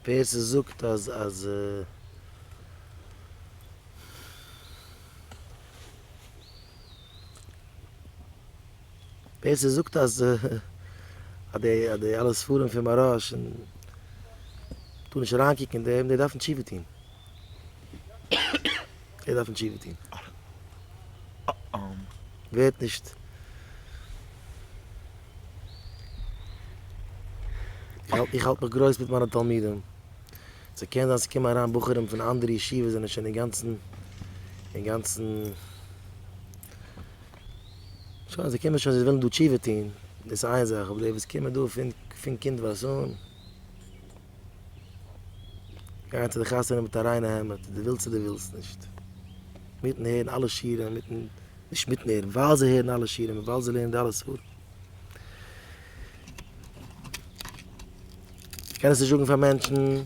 ווער ס'זאגט אז אז. ווער ס'זאגט אז אז די אז די אלע ספרים פון מוהרא"ש און טאר נישט אריינקוקן אין דעם, די דארפן תשובה טון. די דארפן תשובה טון. ווערט נישט. איך האלט מיך גרויס מיט מיינע תלמידים. ס'קען זיין ס'קומען אריין בחורים פון אנדערע ישיבות זענען שוין אינגאנצן אינגאנצן שוין זיי קומען שוין זיי ווילן דא תשובה טון דאס איז איין זאך אבער די וואס קומען דא פון פון קינדווייז אן גייען צו די חתונה מיט א ריינע העמד דו ווילסט צו דו ווילסט נישט מיטן הערן אלע שיעורים מיטן נישט מיטן הערן ווייל זיי הערן אלע שיעורים און ווייל זיי לערנען די אלע ספרים. כ'קען עס נישט זאגן פאר מענטשן ווייל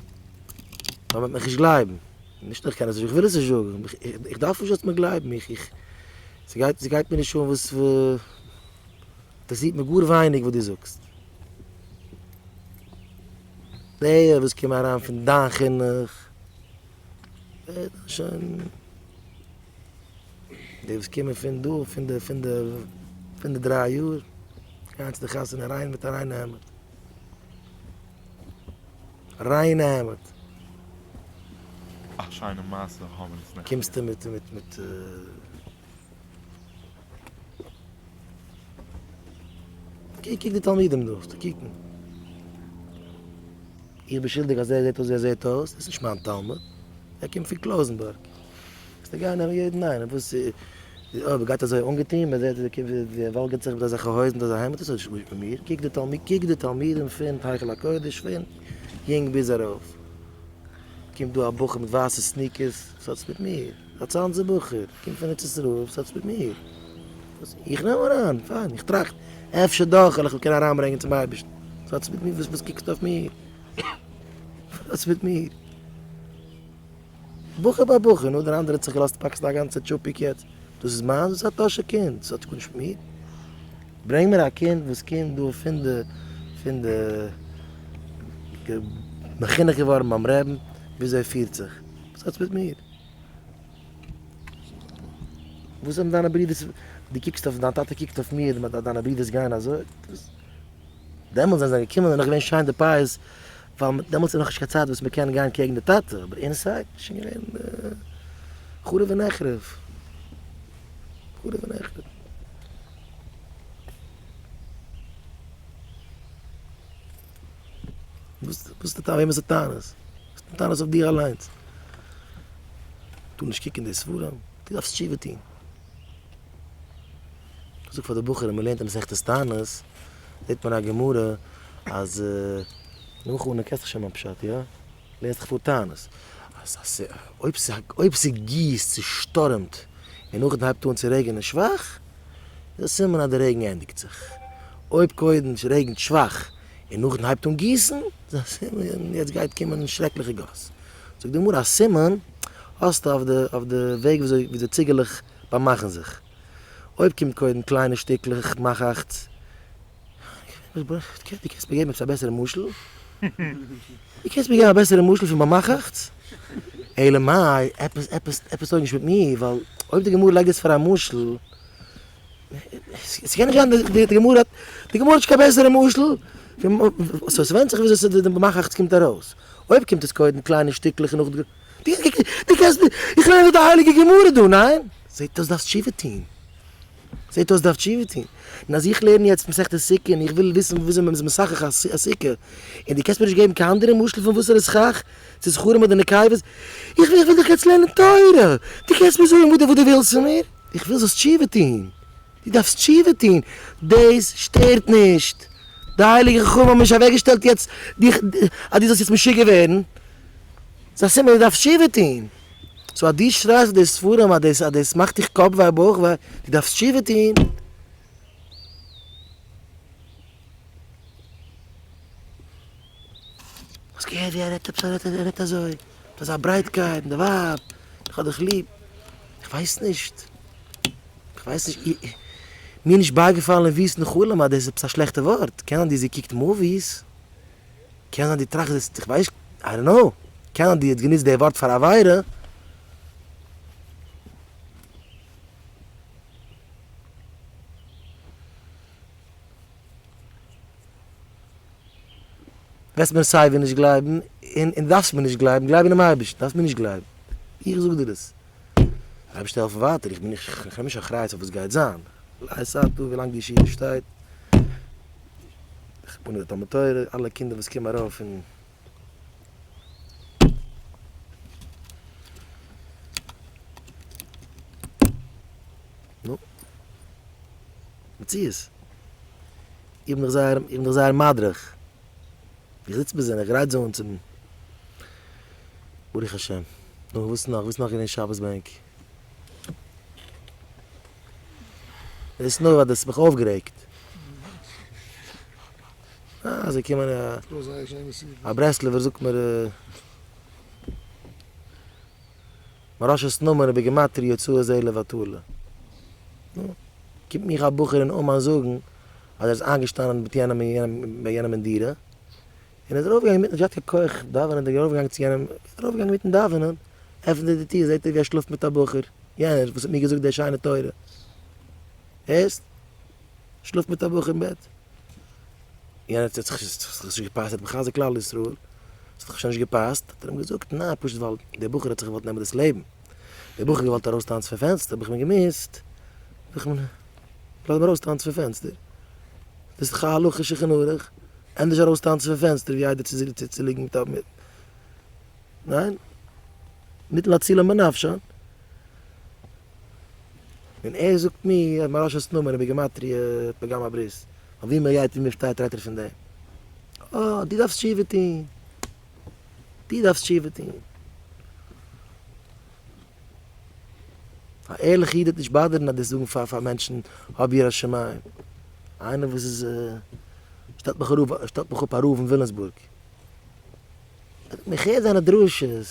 מ'וועט מיך נישט גלייבן. נישט נאר כ'קען עס נישט, איך וויל עס נישט זאגן. איך דארף נישט זאלסט מיר גלייבן. איך איך ס'גייט ס'גייט מיר נישט אן וואס אינטערעסירט מיר גאר ווייניג וואס דו זאגסט. די וואס קומען אריין פון דיין חינוך, שוין. די וואס קומען פון דא, פון די, פון די, פון די דריי יאר, גייען צו די חתונה ריין מיט א ריינע העמד. ריינע העמד. א שיינע מעשה האבן אונז נעכטן. קומסטו מיט מיט מיט. קוק קוק די תלמידים דא, זאלסטו קוקן. איך בין שולדיג אז ער זעט אויס ווי ער זעט אויס, דאס איז נישט מיין תלמיד, ער קומט פון קלויזענבורג. זאלסטו גיין נעמען יעדן איינעם, וואס אויב ער גייט אזוי אנגעטון, מען זעט ווי ער וואלגערט זיך מיט אזעלכע הויזן מיט אזא העמד, דאס האט נישט מיט מיר, קוק די תלמיד, קוק די תלמידים פון היכל הקודש פון יונג ביז ארויף. קומט דא א בחור מיט ווייסע sneakers, וואס האט עס מיט מיר? א צאנזער בחור, קומט פון ארץ ישראל, וואס האט עס מיט מיר? איך נעם אריין, פיין, איך טראכט, אפשר דאך וועל איך אים קענען אריינברענגען צום אייבערשטן. וואס האט עס מיט מיר? וואס קוקסטו אויף מיר? וואס האט עס מיט מיר? בחור ביי בחור, נו דער אנדערער האט זיך געלאזט וואקסן א גאנצע טשופיק יעצט, דאס איז מיינס? דאס איז א טאהשער קינד, דאס האט גארנישט מיט מיר. ברענג מיר א קינד וואס קומט דא פון די פון די מחונך געווארן ביים רעבן וויאזוי ער פירט זיך, וואס האט עס מיט מיר? וואס האבן דיינע ברידערס, דו קוקסט אויף, דיין טאטע קוקט אויף מיר, דיינע ברידערס גייען אזוי, דעמאלטס זענען זיי געקומען איז נאך געווען שיין די פיאות, ווייל דעמאלטס איז נאכנישט קיין צייט וואס מען קען גיין קעגן די טאטע, אבער inside איז שוין געווען חרוב ונחרב, חרוב ונחרב. וואס איז די טענה? וועמענס איז די טענות? די טענות אויף דיר אליינס. טאר נישט קוקן די ספרים, דו דארפסט תשובה טון. איך זאג פאר די בחורים, מען לערנט אין מסכת תענית, זעט מען א גמרא אז, נו חנן קענסט דאך שוין מיין פשט, יא? לערנסט דאך פאר תענית. אז אויב אויב ס'גיסט, ס'שטורעמט, און נאכדעם הייבט אן צו רעגענען שוואך, איז א סימן אז די רעגן ענדיגט זיך. אויב קודם רעגנט שוואך און נאכדעם הייבט אן גיסן, איז א סימן יעצט גייט קומען שרעקליכע גאס. זאגט די גמרא א סימן האסטו אויף די אויף די וועג וויאזוי די ציגעלעך באמאכן זיך. אויב קומט קודם קליינע שטיקלעך מאכאכטס. דו קענסט מיר געבן עפעס א בעסערע משל? דו קענסט מיר געבן א בעסערע משל פון באמאכאכטס? אלא מאי, עפעס עפעס עפעס טויג נישט מיט מיר, ווייל אויב די גמרא לייגט דאס פאר א משל, ס'קען נישט זיין די גמרא האט, די גמרא האט נישט קיין בעסערע משל, so ס'ווענדט זיך וויאזוי די באמאכאכטס קומט ארויס, אויב קומט עס קודם קליינע שטיקלעך און נאכדעם, דו קענסט, איך לערן דאך די הייליגע גמרא דא, ניין? זעט אויס דארפסט תשובה טון. זעט אויס דארף תשובה טון. און אז איך לערן יעצט מסכת סוכה און איך וויל וויסן וויאזוי מען איז מסכך א סוכה, און דו קענסט מיר נישט געבן קיין אנדערע משל פון וואסערע סכך, צו זכרים אדער נקבות, איך וויל דאך יעצט לערנען תורה, דו קענסט מיר זאגן וואס דו ווילסט פון מיר? איך וויל זאלסט תשובה טון. דו דארפסט תשובה טון. דאס שטערט נישט. די הייליגע חכמים האבן נישט אוועקגעשטעלט יעצט דיך אז דו זאלסט יעצט משוגע ווערן. ס'איז א סימן דו דארפסט תשובה טון. so אז דו שרייסט אויף די ספרים אז דאס אז דאס מאכט דיך קאפ וויי בויך וויי, דו דארפסט תשובה טון. האסט געהערט ווי ער רעדט עפעס ער רעדט ער רעדט אזוי מיט אזא ברייטקייט מיט די ווייב, איך האב דיך ליב, איך ווייס נישט, איך ווייס נישט, מיר נישט בייגעפאלן אין וויסטן חלום אז דאס איז עפעס א שלעכטע ווארט, קען זיין דו האסט געקוקט movies. קען זיין דו טראכסט דאס, איך ווייס. I don't know. קען אז דו האסט גענוצט די ווארט פאר עבירה. וועסט מיר סייווי נישט גלייבן, און און דארפסט מיר נישט גלייבן, גלייב אינעם אייבערשטן, דארפסט מיר נישט גלייבן. איך זאג דיר עס. אייבערשטער העלפן ווייטער, איך בין נישט, איך נעם נישט אחריות אויף וואס גייט זיין. לעת עתה ווילאנג די ישיבה שטייט, איך בין אין די תלמוד תורה, אלע קינדער וואס קומען ארויף און. נו. מציאות. איך בין דאך זייער, איך בין דאך זייער מדריך. איך זיץ ביי זיי און איך גרייט זיי אן צום ברוך השם. נו, וואס נאך? וואס נאך געווען שבת ביי ענק? דאס איז נאר ווייל דו האסט מיך אויפגערעגט. אה, זיי קומען א. א ברסלב'ער זאגט מיר. מוהראש'ס נאמען איז בגימטריא הוצאה זרע לבטלה. נו, קומט מיך א בחור אין אומאן זאגן אז ער איז איינגעשטאנען מיט יענעם און יענעם ביי יענעם אין דירה, און ער איז ארויפגעגאנגען אינמיטן, נישט געהאט קיין כח דאווענען, איז ער ארויפגעגאנגען צו יענעם, ארויפגעגאנגען אינמיטן דאווענען, עפנט ער די טיר זעט ער ווי ער שלאפט מיט א בחור, יענער וואס האט מיר געזאגט די שיינע תורה, הערסט? שלאפט מיט א בחור אין בעט. יענער האט זיך נישט געפאסט, ער האט מחזק כלל ישראל, ס'האט זיך שוין נישט געפאסט, האט ער אים געזאגט, ניין, פשוט ווייל דער בחור האט זיך געוואלט נעמען דאס לעבן, דער בחור האט געוואלט ארויסטאנצן פון פענסטער, האב איך אים געמוזט, האב איך אים לאז אים ארויסטאנצן פון פענסטער, דאס איז דאך א הלכה שולחן ערוך, ענדערש ארויסטאנצן פון פענסטער ווי איידער צו ליגן מיט א, ניין? ניתן להצילם בנפשן. און ער זאגט מיר אז מוהראש'ס נאמען איז בגימטריא פגם הברית, ווייל ווי מען גייט און מען שטייט רעדט ער פון דעם. אה, דו דארפסט תשובה טון. דו דארפסט תשובה טון. א ערליכע איד וועט נישט באדערן אז דאס זאגן פאר פאר מענטשן האב יראת שמים. איינער וואס איז שטעלט מיך אראפ שטעלט מיך אפ א רב אין וויליאמסבורג. איך הער זיינע דרשות,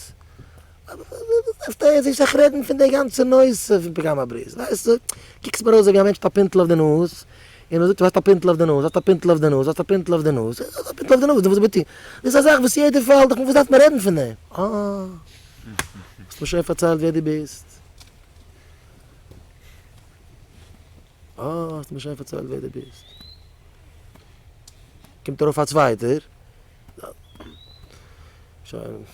אבער וואס דארף ער זיך רעדן פון די גאנצע נושא פון פגם הברית, ווייסטו, קוקסט מיר אויס ווי א מענטש מיט א פינטל אויף די נאז, און מען זאגט האסט א פינטל אויף די נאז, האסט א פינטל אויף די נאז, האסט א פינטל אויף די נאז, האסט א פינטל אויף די נאז, וואס ביטו? דאס איז א זאך וואס יעדער פאלט דורך, וואס דארף מען רעדן פון דעם? אה, האסט מיר שוין פארציילט ווער דו ביסט. אה, האסט מיר שוין פארציילט ווער דו ביסט. קומט ארויף א צווייטער. שוין.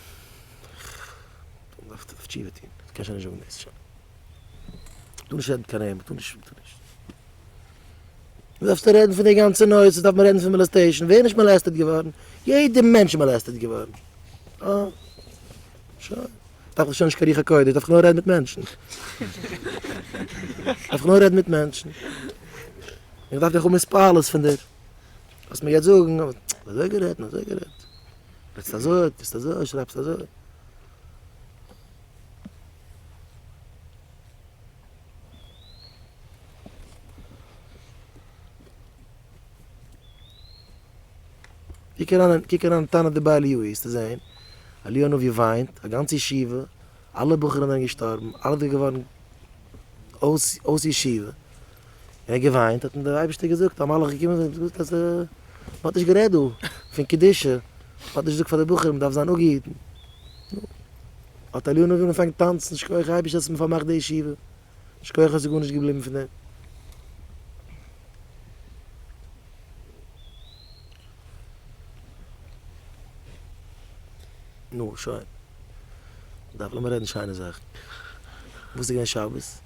דארף תשובה טון. קען שוין נישט זאגן דאס. שוין. טאר נישט רעדן קיין אמת. טאר נישט. טאר נישט. דארפסטו רעדן פון די גאנצע נושא, דארף מען רעדן פון molestation. ווער איז נישט molested געווארן? יעדער מענטש איז molested געווארן. אה. שוין. דארף איך שוין נישט קיין רוח הקודש, דארף איך נאר רעדן מיט מענטשן. דארף איך נאר רעדן מיט מענטשן. איך דארף דאך האבן התפעלות פון דיר. וואס מיר יעצט זאגן, אזוי גערעדט און אזוי גערעדט. רעדסט אזוי, טוסט אזוי, שרייבסט אזוי. קוק אריין, קוק אריין אין תנא דבי אליהו וועסטו זען, אליהו הנביא וויינט, א גאנצע ישיבה, אלע בחורים זענען געשטארבן, אלע זענען געווארן אויס אויס ישיבה, און ער האט געוויינט, האט אים דער אייבערשטער געזאגט, א מלאך איז געקומען און געזאגט אז מען האט נישט גערעדט דא פון קדושה, מען האט נישט געזאגט פאר די בחורים מען דארף זיין אפגעהיטן, נו, האט אליהו הנביא אנגעפאנגען טאנצן, שכוח אייבערשטער האסט מיר פארמאכט די ישיבה, שכוח אז ס'איז גארנישט געבליבן פון דעם. נו, שוין. דארף לאמיר רעדן שיינע זאכן. וואס איז געווען שבת?